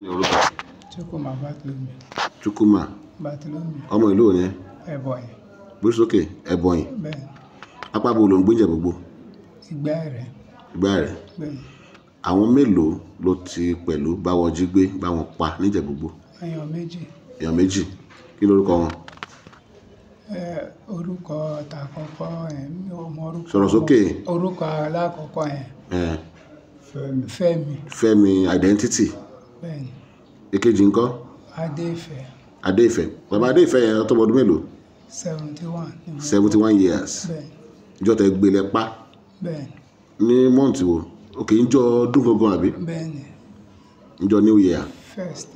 Ní orúkọ? Chukwuma Bartholomew. Chukwuma Bartholomew. Ọmọ ìlú òní? Ebonyi. Gbé sókè, Ebonyi. Bẹ́ẹ̀. Apá bo ló ń gbé Ìjẹ̀bú Igbó? Ìgbà rẹ̀. Ìgbà rẹ̀. Bẹ́ẹ̀. Àwọn mélòó ló ti pẹ̀lú bá wọn jí gbé, bá wọn pa níjẹ̀bú Igbó? Èèyàn méjì. Èèyàn méjì. Kí lorúkọ wọn? Orúkọ tàkọ́kọ́ ẹ̀, mi ò mọ orúkọ. Sọ̀rọ̀ sókè. Orúkọ alákọ̀ọ́kọ́ yẹn. Ẹ̀. Fẹ́mi. Fẹ́mi. Fẹ́mi Identity. Bẹ́ẹ̀ni. Èkejì ńkọ́? Adéìfẹ́. Adéìfẹ́. Bàbá Adéìfẹ́ yẹn tó ọmọ ọdún mélòó? 71. 71 years. Bẹ́ẹ̀ni. Ìjọ tẹ gbé lẹ pa? Bẹ́ẹ̀ni. Ní month wo? Ok, ìjọ ọdún gangan àbí? Bẹ́ẹ̀ni. Ìjọ New Year? First,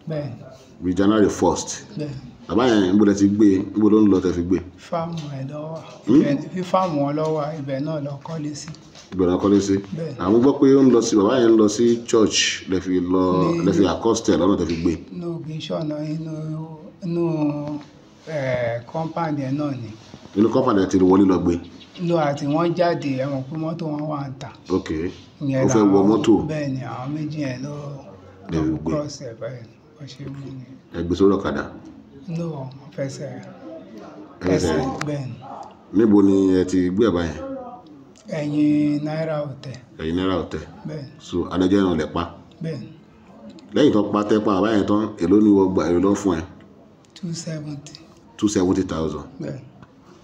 bẹ́ẹ̀ni. Bí January 1st? Bẹ́ẹ̀ni. Bàbá yẹn, níbo lẹ ti gbé? Níbo ló ń lọ tẹ fi gbé? Farm ẹ̀ lọ́wọ́. Ibẹ̀ fi farm wọn lọ́wọ́, ibẹ̀ náà lọ kọ́lé sí. Ibẹ̀ náà kọ́lé sí? Bẹ́ẹ̀ni. Àwọn gbọ́ pé ó ń lọ sí, bàbá yẹn ń lọ sí church lẹ fi lọ, lẹ fi accost ẹ̀ lọ́nà tẹ fi gbé. Inú kì í ṣọ̀nà inú compound yẹn náà ni. Inú compound ẹ̀ ti wọlé lọ gbé? Lọ àti wọ́n jáde, ẹ mọ̀ pé mọ́tò wọn wà ń tà. Ok, ó fẹ́ wọ mọ́tò. Bẹ́ẹ̀ ni, àwọn méjì yẹn ló lẹ fi gbé. Cross ẹ̀ báyìí, wọ́n ṣe mú ni. Ẹ gbé sórí ọ̀kadà? No, wọ́n fẹsẹ̀. Ẹsẹ̀? Ẹsẹ̀, bẹ́ẹ̀ ni. Níbo ni ẹ ti gbé bàbá yẹn? Ẹ̀yìn Náírà Hotel. Ẹ̀yìn Náírà Hotel? Bẹ́ẹ̀ ni. So adájọ́ yẹn lẹ pa? Bẹ́ẹ̀ ni. Lẹ́yìn tó pa, tẹ́ pa bàbá yẹn tán, èló ni wọ́n gbà? Èló ló fún ẹ? 270. 270,000? Bẹ́ẹ̀ ni.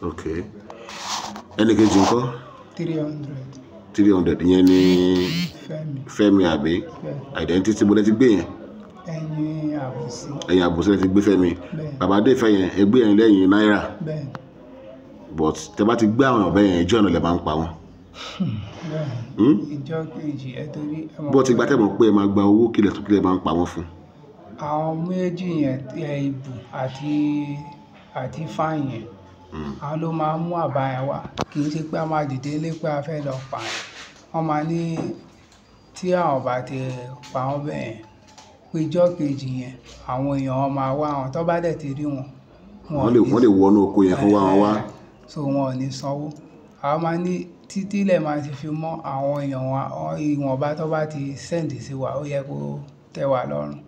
Ok, ẹnì kejì ńkọ́? 300. 300, ìyẹn ni? Fẹ́mi. Fẹ́mi àbí? Bẹ́ẹ̀. Identity, bó lẹ ti gbé yẹn? Ẹ̀yìn Àbùsí. Ẹ̀yìn Àbùsí lẹ ti gbé Fẹ́mi? Bẹ́ẹ̀. Bàbá Adéfẹ́ yẹn, ẹ gbé yẹn lẹ́yìn Náírà? Bẹ́ẹ̀ ni. But tẹ bá ti gbé àwọn ọ̀bẹ yẹn, ìjọ ọ̀nà lẹ máa ń pa wọn? Bẹ́ẹ̀ ni, ìjọ kejì ẹ, torí ẹ mọ̀ Bó ti gba tẹ́ mọ̀ pé ẹ máa gba owó, kílẹ̀ tó kílẹ̀ máa ń pa wọ́n fún? Àwọn méjì yẹn, Ìbù àti Fáyìn yẹn, àwọn ló máa ń mú àbá yẹn wá. Kì í ṣe pé a máa dìde lé pé a fẹ́ lọ pààyàn. Wọ́n máa ní tí àwọn bá ti pa wọ́n bẹ́ẹ̀ yẹn, pé ìjọ kejì yẹn, àwọn èèyàn wọn máa wá. Àwọn tó bá dẹ̀ ti rí wọn, wọn ò Wọ́n lè ní wọ́n lè wọnú oko yẹn kó wá wọn wá. So wọn ò ní sanwó. Àwọn máa ní títí ilẹ̀ máa ti fi mọ́ àwọn èèyàn wa, ìwọ̀nba tó bá ti send sí wa, ó yẹ kó tẹ́ wa lọ́rùn.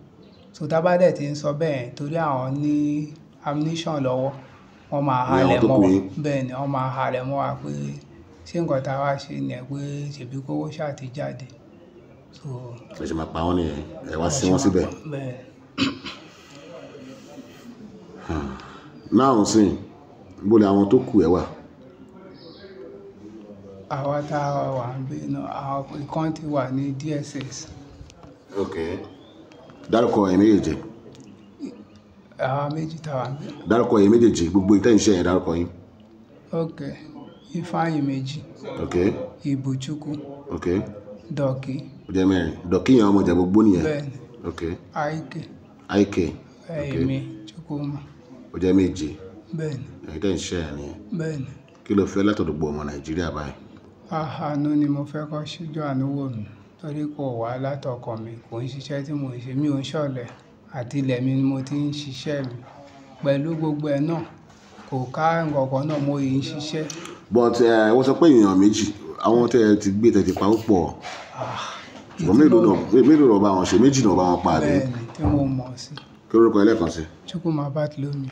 So tá bá dẹ̀ ti ń sọ bẹ́ẹ̀, torí àwọn ní ammunition lọ́wọ́, wọ́n máa Ní àwọn halẹ̀ tó mọ́ kù wa. yín. Bẹ́ẹ̀ ni, wọ́n máa halẹ̀ mọ́ wa pé ṣé nǹkan tá a wá ṣe nìyẹn, pé ṣèbí kówó ṣáà ti jáde. So Ẹ ṣe máa pa wọ́n nìyẹn, ẹ wá sí wọn síbẹ̀. Bẹ́ẹ̀. Náà sìn, níbo ni àwọn tó kù ẹ wà? Àwa tá a wà níbí náà, àwọn ìkan ti wà ní DSS. Ok, dárúkọ ẹ̀yin méjèèjì. Àwa méjì tá a wà níbí. Dárúkọ ẹ̀yin méjèèjì, gbogbo ìtẹ́ ìṣe yẹn, dárúkọ yín. Ok, Ifeanyi méjì. Ìbùchukwu. Dọ̀kí. Ó jẹ́ mẹ́rin. Dọ̀kí yẹn, ọmọ Ìjẹ̀bú Igbó nìyẹn? Bẹ́ẹ̀ ni. Aike. Ik. Èmi Chukwuma. Ó jẹ́ méje. Bẹ́ẹ̀ ni. Ẹ̀yin tẹ́ ìṣe yẹn nìyẹn? Bẹ́ẹ̀ ni. Kí ló fẹ́ látọ̀dọ̀ gbogbo ọmọ Nàìjíríà báyìí? Àánú ni mo fẹ́ kó ṣíjú àánú wò mí, torí kò wá látọkàn mi, kò ń ṣiṣẹ́ tí mò ń ṣe, mi ò ń ṣọ̀lẹ, àti ilẹ̀ mi ni mo ti ń ṣiṣẹ́ mi. Pẹ̀lú gbogbo ẹ̀ náà, kò ká nǹkan kan náà, mo yìí ń ṣiṣẹ́. But ẹ wọ́n sọ pé èèyàn méjì, àwọn tẹ́ ẹ ti gbé, tẹ́ ti pa, ó pọ̀, ṣùgbọ́n mélòó náà bá wọn ṣe? Méjì náà bá wọn pa àbí? Bẹ́ẹ̀ ni, tí mo mọ̀ sí. Kí lórúkọ ẹ lẹ́ẹ̀kan sí? Chukwuma Bartholomew.